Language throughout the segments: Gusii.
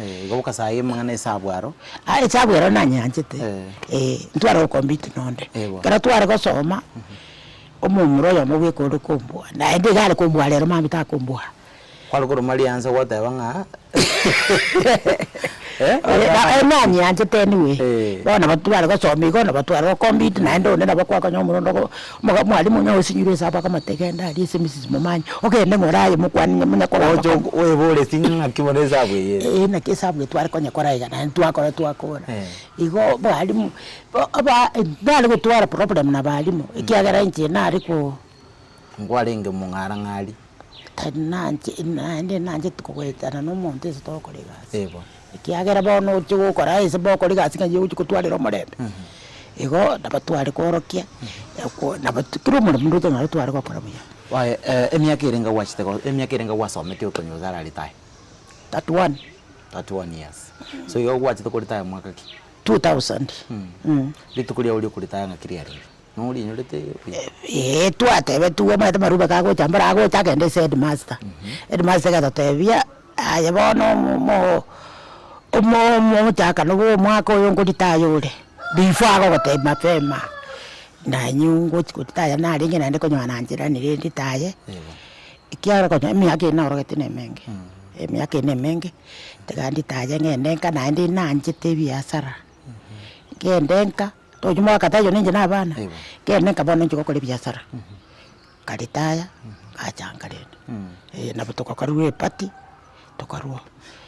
Eh, igo boka saii amang'ana esabu aro. Ah esabu ero nanyeanchete, Eh. eh, ntware gocompete na onde. Eh bono. Ekero tware gosoma, omomura oyomo bweka ore kombua, naende iga are kombua rero mambia takombua. Kware koroma riansa gwateba ng'a Nanyeanchete anyway, Eh. bono nabo tware gosoma igo, nabo tware gocompete naende onde nabo kwakonya omorwani ogo omoga omwalimu onye osinyire esabu akamotebia genda aria ase Mrs Momanyi, ogende ng'ora aye mokwanie monye kogamba Oche kong oeboreti ng'a ng'aki bono esabu eye ere. Eh naki esabu eye tware konyekora iga naende twakora twakora. Eh. Igo abalimu, bo aba nare gotwara problem na abalimu, ekiagera inche nare ko. Nkwarenge omong'arang'ari. Tari nanche naende nancheti kogoetana na omonto ase togokora egasi. Eh bono. Ekiagera bono oche gokora ase bokora egasi ng'a ochi gotwarera omorembe, igo nabo tware koorokia, ko nabo kera omoremo ndoche ng'a tware gokora buya. Oye emiaka erenga gwachete go emiaka erenga gwasomete okonyora otara retire? 31. 31 years. So igo gwachete koretire mwaka ki? 2000. Rituko riago ria okoretire ng'aki riarenge? Norinyorete buya. Eeh twatebetigwe omanyete amarube kagocha mbora agocha agende ase headmaster, headmaster agatotebia aye bono omo omo omochakano bwa omwaka oyo nkoritaya ore, before agogotebia mapema, nanywe ngochi koritaya narenge naende konyora nancheranire nditaye, ekiagera konya emiaka eye naorogete na emenge, emiaka eye na emenge, tiga nditaye ng'ende nka naende nanchete ebiasara, ngende nka. Tochia mwaka taiyo ninche na abana, kende nka bono inche gokora ebiasara, nkaritaya, ngachanga rende, eh nabo togakorerwa eparty, tokarwa.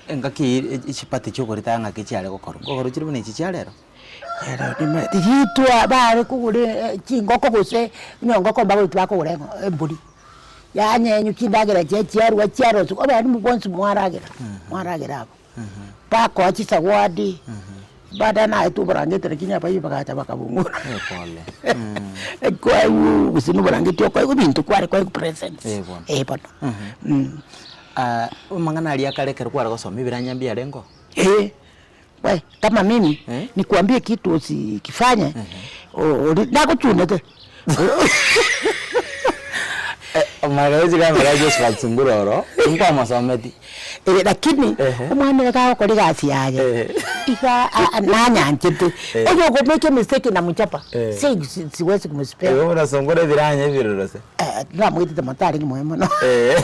Engaki eye chipati chia okoritaya ng'aki chiare gokorwa, ngokorwa chire buna echi chia rero? Rero nimanyete ritwa bare kogora chingoko gose onye engoko mbagoreti bakogora eng'o embori, yanyenywa chindagera chiaye chiarwa chiarosiwa abande bonsi mwaragera, mwaragera abwo. Bakoa chisawadi, baadaye naetwe oborangeti lakini abaibori bagacha bakabung'ura. Eh, pole. Kwaigwa gose na oborangeti okoegwa ebinto kware koegwa presents. Eh, bono. Eh bono. Mm. Ah, amang'ana aria akare ekero kware gosoma ebiranya mbiarenge oo? Eh, we kama mimi Eh. nikuambie kitu usikifanye o- ori nagochunete. Omanyete amang'ana Josephat Sungura oro, nkwamosometi. Eh, lakini Ehe. omwana oyo gagokora egasi yaye Ehe. iga a- a- nanyanchete Eh. oyo okomake emistake namochapa Eh. si si- siwezi kumspare Igo buna Sungura ebiranya ebiroro se. Eh, namoetete mono tarenge mobe mono Eh.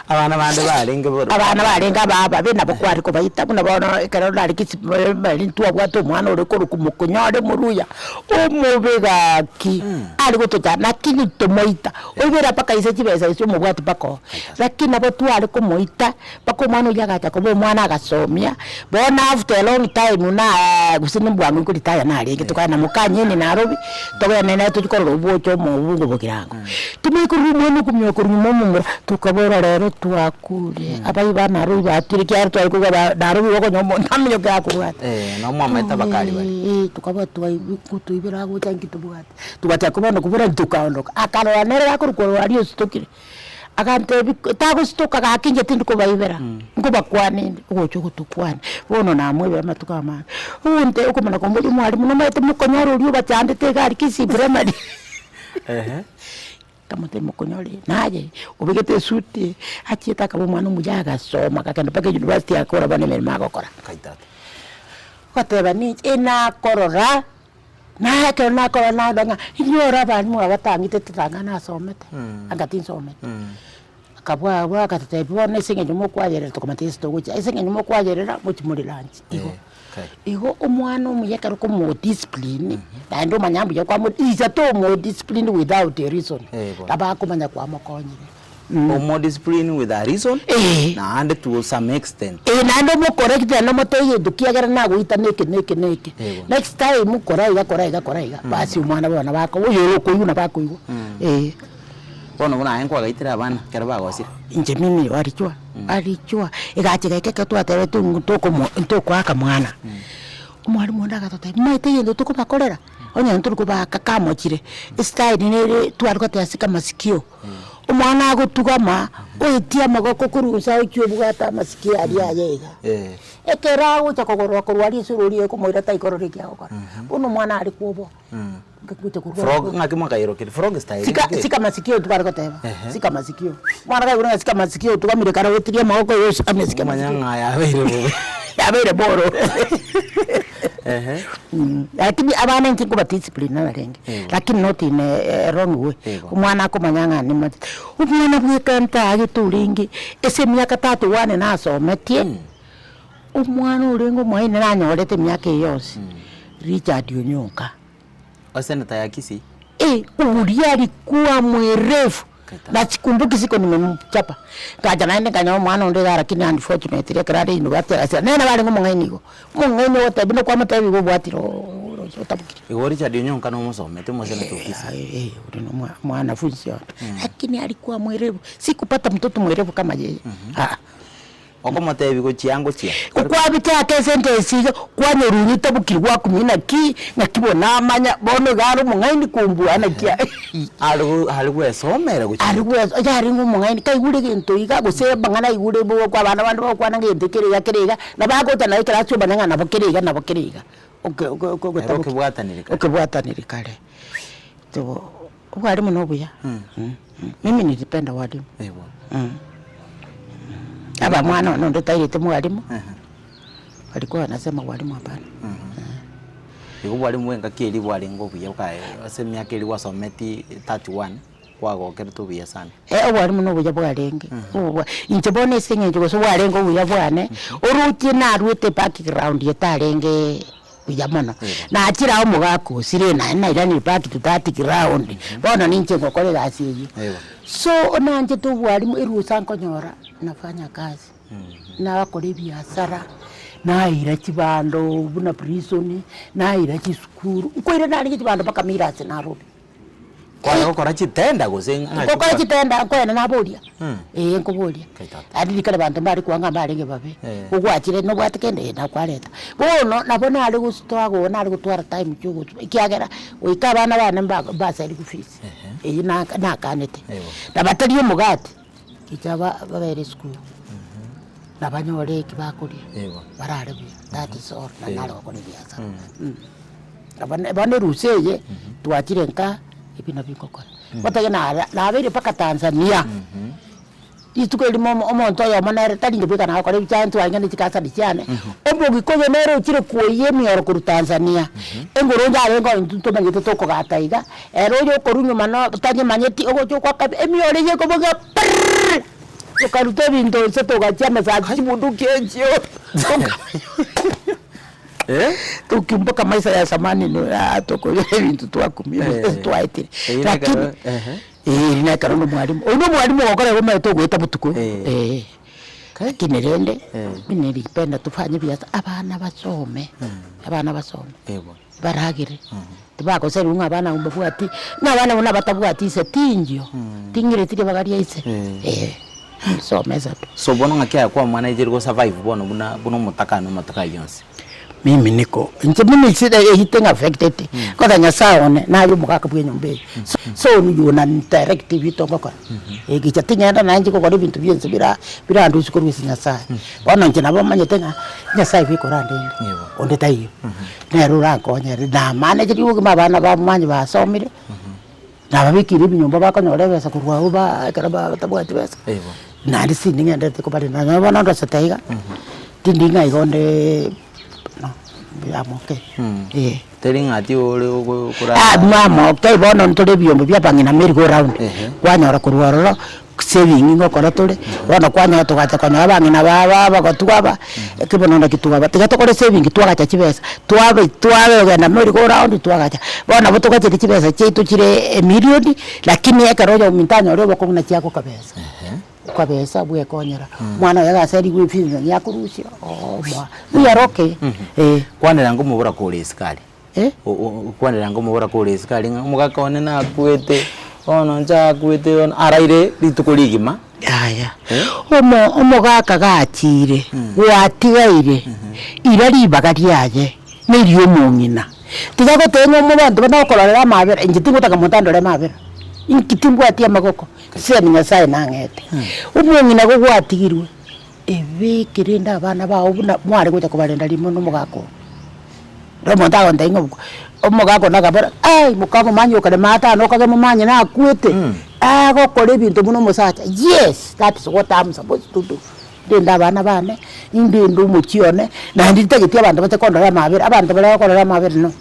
Abana bande barenge boro. Abana barenge aba ababe nabo kware kobaita buna bono ekero nare kisii ntwabwate omwana ore korokwa Mokonyore Omoruya, omobe gaki, are gotocha lakini tomoita, oibere mpaka ise chibesa ase omobwati mpaka oo. Lakini nabo tware komoita mpaka omwana oyio agacha koba omwana agasomia, bono after a long time na gose na mbwango nkoritaya narenge tokagenda mokanyeni Nairobi, togende nere tochie korora oboche omobu bogirango. Tomanye korora omwana okominyoka korwa nyuma omomura, tokabora rero twakure, abaibori ba Nairobi batire ekiagera tware koigwa ba Nairobi igo okonya omonto aminyoke akobwate. Eh, nabo mwamaete abakari baria. Eh, tokaba twaibi kotoibera agocha nki tobwate, togachaka bono kobora tokaondoka, akarora nere gakorwa korwa aria ositokire, agantebia tagositoka gaki inche tindi kobaibera, nkobakwania inde, ogocha ogotokwania, bono namoibera amatuko amange, ogontebia okomana komboria omwalimu nomanyete mokonyora oria obachandete iga aria Kisii Primary. Ehe. Nkamotebia mokonyore naye obegete esuti achiete akaba omwana omuya agasoma akagenda mpaka university agakora bono emeremo agokora. Kaitata. Ogoteba ninche enakorora, naye ekero nakorora narora ng'a inyore abalimu aba batang'itete tanga nasomete, anga tinsometi. Akabua abwo agatotebia bono ase eng'encho mokoayerera tokamanya ase togochia, ase eng'encho mokoayerera mochie more lunch igo. Igo omwana omuya ekero okomodiscipline, naende omanya mbuya kwamo is to omodiscipline without a reason, nabo akomanya kwamokonyire. Omodiscipline with a reason, Eeh. naende to some extent. Eeh naende omocorrect naende omotebie egento kiagera nagoita na eke na eke na eke. Eeh bono. Next time kora iga kora iga kora iga, basi omwana bono nabo akoba oyore okoigwa nabo akoigwa, eeh. Bono buna aye nkwagaitire abana ekero bagosire. Inche mimi barichwa, barichwa, egacha egaika ekero twatebete ng'u tokomo ntokoaka mwana, omwalimu onde agatotebia momaete egento tokobakorera, onye ntori kobaaka kamochire, estyle nere tware goteba ase kamasikio, omwana agotugama. Oetie amagoko korwa inse aochie obwate amasikio aria aye iga. Ekero agocha kogorora korwa aria ase orori ekomoira taikorora eki agokora. Bono omwana are kwoboa, gocha korwa Frog ng'aki mwakairokire? Frog style Sika ng'aki? sika masikio tware goteba, sika masikio. Omwana kaigure ng'a sika masikio otugamire kare oetirie amagoko igo osikame sika Omanya masikio. ng'a yabeire bobe. Yabeire boro. Ehe. Lakini abana inche nkoba discipline narenge, lakini not in a wrong way. Ego. Omwana akomanya ng'a nimanyete. Omwana bweka ntagete orenge, ase emiaka tatu one nasometie, omwana orenge omoaini nanyorete emiaka eye yonsi, Richard Onyonka. O senator ya Kisii? Eh, oria alikuwa mwerevu na sikumbuki siku nimemchapa. Ngacha naende nkanyora omwana onde iga lakini unfortunately ekero are university agasira nere nabo arenge omong'aini igo, omong'aini ogotebi buna kwamotebi igo obwatire oroche otabokire. Igo Richard Onyonka nomosomete omoseneta o Kisii? Eh, oria no omwa mwanafunzi one, lakini alikuwa mwerevu, sikupata mtoto mwerevu kama yeye aa. Okomotebia gochia ngochia. Okwabete ake esentence iga, kwanyorunya otabokiri gwakumia naki, naki bono amanya, bono iga are omong'aini kombua naki a Are go are gwesomera gochia Are gwe onye arenge omong'aini, kaigure egento iga, gose amang'ana aigure bo kwa abana bande bagokwana ng'a egento kere iga kere iga, nabo agocha naye ekerasi omanya ng'a nabo kere iga nabo kere iga. Oke oke oke Ere ogotaboki okebwatanire kare. okebwatanire kare. Togo obwalimu na obuya, mimi nilipenda walimu. Eeh bono. Aba mwana one onde tairete mwalimu, walikuwa wanasema walimu hapana. Igo obwalimu bwa engaki eria bwarenge obuya bwaye ase emiaka eria gwasometi 31, kwagokerete obuya sana. Eh obwalimu na obuya bwarenge, obwa inche bono ase eng'encho gose bwarenge obuya bwane, oroche narwete background etarenge buya mono. Nachire ao omogaka osire naende nairanire back to that ground, bono ninche ngokora egasi eyio. So nanchete obwalimu erusa nkonyora nafanya kazi, nakora ebiasara, naira chibando buna prison, naira chisukuru, nkoira narenge chibando mpaka Miras Nairobi. Kware gokora chitenda gose ng'a Ngokora chitenda nkoenda naboria, eh nkoboria, aria rikare abanto mbare koanga mbarenge babe, ogwachire nobwate kende eh nakwareta. Bono nabo nare go struggle nare gotwara time chia ogosu ekiagera goika abana bane mba mbaseriwe fees, eywo naka nakanete. Na batari omogati, gicha ba babere esukuru, nabanyore eki bakoria, barare buya, that is all na nare gokora ebiasara. Bono bono erusa eye, twachire nka, ebi nabio ngokora. Gotebia nara nabeire mpaka Tanzania, rituko erimo omo omonto oyomo nere tari inche bweka nagokora ebichaya ntwarenge ne chikasani chiane, omogikuyu nere ochire kwoyia emioro korwa Tanzania, engoro yarenge oo intwe ntomanyete tokogata iga, ere oyo okorwa nyuma no tanyemanyeti ogocha ogoaka emioro eywo ekoboga pirrrr, tokaruta ebinto inse togachia amasasi chibunduki echio. Tokiumboka maisha ya zamani no aa tokoria ebinto twakumia Eh. twaetire. Eyio Lakini nekero ehe. eh eri nekero na omwalimu, oyio na omwalimu ogokora igo omanyete ogoeta botuko Eh. eh. Lakini rende Eh. mimi nilipenda tufanye biasara, abana basome, abana basome, Eh bono. baragere, tibakoseriwa ng'a abana abwo mbabwati, ng'a abana abwo nabatabwati ise tinchio, ting'ireti ribaga ria ise Eh. eh, somesa tu. So bono ng'aki aye kwamanageire go survive bono buna buna omotakani amatuko ayio onsi? Mimi niko inche mimi sire anything affected kwanza nyasaye one naye omogaka bwa enyomba eye so nigo na direct ebinto ngokora egicha ting'enda naye inche gokora ebinto bionsi bira birandusie korwa ase nyasaye bono inche nabo manyete ng'a nyasaye bweka orandende onde taiyo nere orankonye ere namanechire obogima abana bamanye basomire nababekire ebinyomba bakonyora ebesa korwa abwo ba ekero batabwati besa naende sindi ng'enderete kobarenda nonye bono ndosete iga, tindi ng'a igo onde no, I'm okay eh. Teri ng'a ati ore ogo Ah, korara I'm okay bono ntore ebiombe bia abang'ina merry go round, Ehe. kwanyora korwa ororo saving ngokora tore, bono kwanyora togacha konyora abang'ina baba abagotu aba, eke bono naki twaba, tiga tokore saving twagacha chibesa, twabe twagenda merry go round twagacha. Bono nabo togachete chibesa chiaito chire emilioni, lakini ekero oyominto anyore obokong'u nachi agokabesa. Okabesa bwekonyera, omwana oye agaserigwe efees nonye akorusia omoa, we are okay eh. Kwanera ngomobora kore isiko aria. Eh? Kwanera ngomobora kore isiko aria ng'a omogaka one nakwete, bono inche akwete bono araire rituko rigima. Yaya, omo omogaka gachire, gwatigaire, ira ribaga riaye, na eria omong'ina. Tiga goteba ng'a omo abanto bande bakororera amabera, inche tingotaka monto andore amabera. Inki timbwati amagoko, semi Nyasaye nang'ete. Omong'ina gogwatigirwe, ebeke rende abana bao buna mware gocha kobarenda rimo na omogaka oo. Ekero omonto agontebia ng'a obo omogaka one akabora, aii mokamomanya okare maate okage momanye nakwete, agokora ebinto buna omosacha, yes that is what am supposed to do. Ndende abana bane, nindende omochie one, naende ntageti abanto bache kondora amabera, abanto baria bakorora amabera no,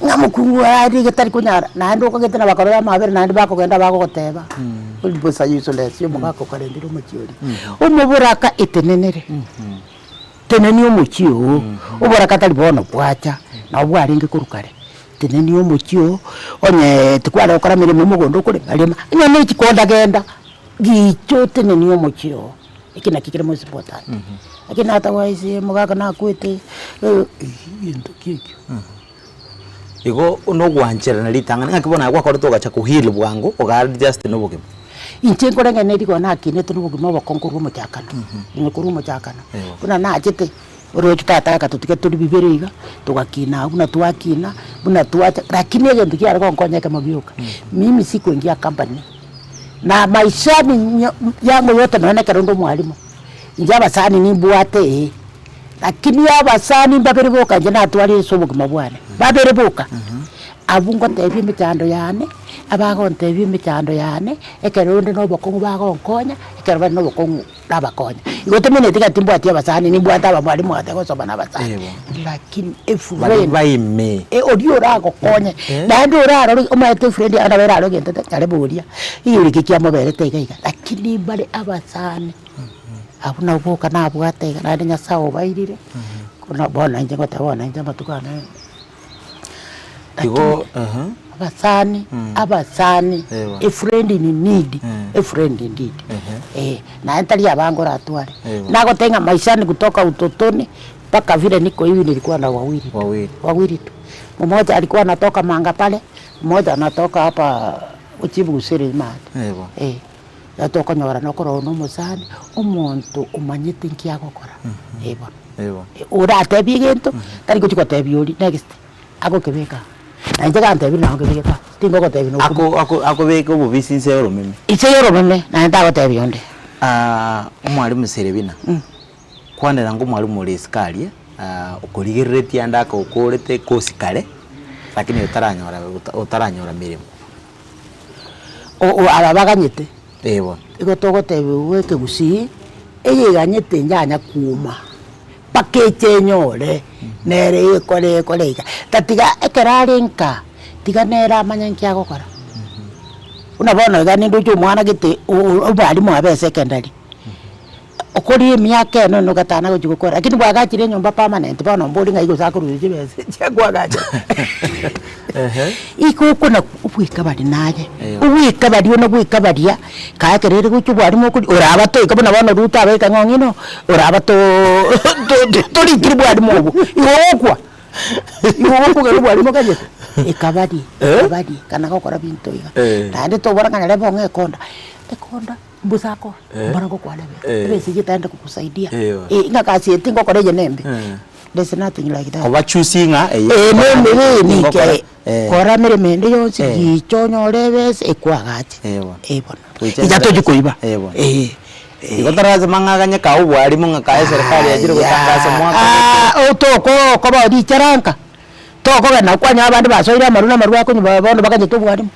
ng'a mokungu oyo aria iga tari konyara, naende okagete nabakorora amabera naende bakogenda bagogoteba, ori bosa useless omogaka okarendire omochie oria. Omoboraka etenenere, tenenia omochie oo, oboraka tari bono bwacha, nabo bwarenge korwa kare, tenenia omochie oo, onye tikware gokora emeremo mogondo okorema rema, onye ne chikonda genda, gicha otenenie omochie oo. Eki nakio kere most important. Lakini otherwise omogaka nakwete, egento ki ekio. Igo nogwancherana ritang'ani ng'aki bono aye gwakorete ogacha ko heal bwango oga adjust na obogima. Inche nkoreng'ana rigo nakinete na obogima obokong'u korwa omochakano, onye korwa omochakano, buna nachete, oroche tata agatotiga tori bibere iga, togakina abwo buna twakina, buna twacha, lakini egento kiare gonkonya ekemo gioka, mimi sikuingia company. Na maishani yango yote nonya nekero onde omwalimu, inche abasani nimbwate ee, lakini abasani mbabere boka inche natwarire ase obogima bwane, babere boka, abwo ngotebia emechando yane, abagontebia emechando yane, ekero onde na obokong'u bagonkonya, ekero bare na obokong'u nabakonya. Igo tomineti ng'a timbwati abasani, nimbwate abamwalimu ate gosoma na abasani, lakini Baria efriend baime. oria oragokonye, naende orarore omanyete efriend yago nabo erarore egento gete kare boria, igoro eke kiamoberete iga iga, lakini mbare abasani, abwo nabo boka nabwate iga naende Nyasaye obairire, buna bono inche ngoteba bono inche amatuko ane. Igo Abasani, abasani, a friend in need, a friend indeed, eh, naende tari abange oratware. Nagotebia ng'a maishani kutoka utotoni mpaka vile niko hivi nilikuwa na wawili tu, Wawili. wawili tu. Mmoja alikuwa anatoka Manga pale, mmoja anatoka hapa Uchibusiri imande, eh. Igo tokonyora nokorora na omosani, omonto omanyete nki agokora, eh bono. Oratebie egento, tari gochia gotebia oria next, agokebeka aa. Na inche gantebire nabo nkebegete aa, tingogotebia na okwo. Ako ako akobeka obobisi inse ya oromeme. Inse ya oromeme, naende tagotebia onde. Omwalimu Serebina, kwanera ng'a omwalimu ore isiko aria, okorigereretie ande akokorete ekosi kare, lakini otaranyora otaranyora miremo. O- o aba baganyete, Eh bono. igo togotebiwa ekegusii, eyeganyete yanya kuuma, mpaka eche enyore, nere ekore ekore iga. Tatiga ekero are nka, tiga nere amanye nki agokora. Buna bono iga nindoche omwana gete o- o- omwalimu abe esecondary, okorire emiaka ene one gatano agochi gokora, lakini bwagachire enyomba permanent bono mbori ng'ai gose akorusia chibesa echi akoagachera. Igo okona obweka baria naye, obweka baria one bweka baria, kae ekero ere gocha obwarimu okoria orabatoike buna bono Ruto abeke ng'a ong'ino, orabatoo torikiri bwarimu obwo, igo ogokwa, igo ogokwa ekero obwarimu okanyete, ekabaria, ekabaria, kana gokora binto iga. Naende tobora ng'a nere bong'e ekonda, ekonda. Mbosa akoa, mbora ngokwana ebe, ebesa eyio etaende kokusaidia, eh, ng'a gasi eye tingokora eye nembe, there's nothing like that. Kobachusi ng'a eye Eh, nembe tingokora, nike, eh. kora emeremo ende yonsi, Eh. gicha onyore ebesa ekoagache, Eh bono. eh bono. Goicha Iga tochi koiba, Eh bono. eh. Igo tarasema ng'a aganye kae obwarimu ng'a kae eserekari yachire gotangasa omwaka Ah, otoko okoba richaranka, tokogenda kwanyora abande basoire amarwa na amarwa akonywa ba bono baganyete obwarimu.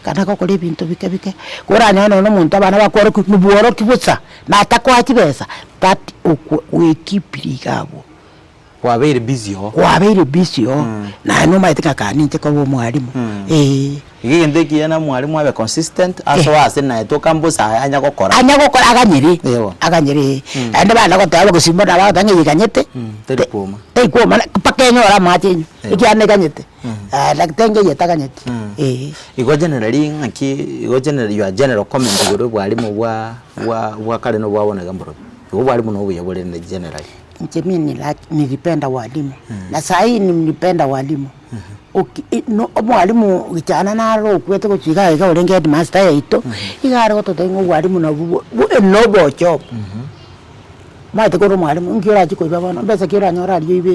Kana gokora ebinto bike bike, koranyore nonye na omonto abana bakworokigwa nobworoki bosa, natakoa chibesa, but okwo gwekipire iga abwo. Kwabeire busy oo. Kwabeire busy oo, naye nomanyete ng'a kaa ninche koba omwalimu, eh. Iga egento ekiya na omwalimu abe consistent, asoe ase naye toka mbosa aye anya gokora. Anya gokora aganyere, Ewa. aganyere eh. Naende bana goteba abagosimba nabo bagoteba ng'a eyeganyete, Teri kwoma. teri kwoma mpaka enyore amache enywe, ekiagera neganyete. Daktari ng'ai etaganyeti, eh. Igo generally ng'aki igo generally your general comment igoro ya obwalimu bwa bwa bwa kare na obwa bono iga mborobio. Igo obwalimu na obuya bore rende generally. Inche mi nilaki nilipenda walimu, na sahii nilipenda walimu, oki no omwalimu gichana naro okwete gochia iga iga orenge headmaster yaito, iga are gototebia ng'a obwalimu nabwo bo nobochobu. Omanyete kore omwalimu, nki orachie koiba bono, mbesa ki oranyore aria oibe.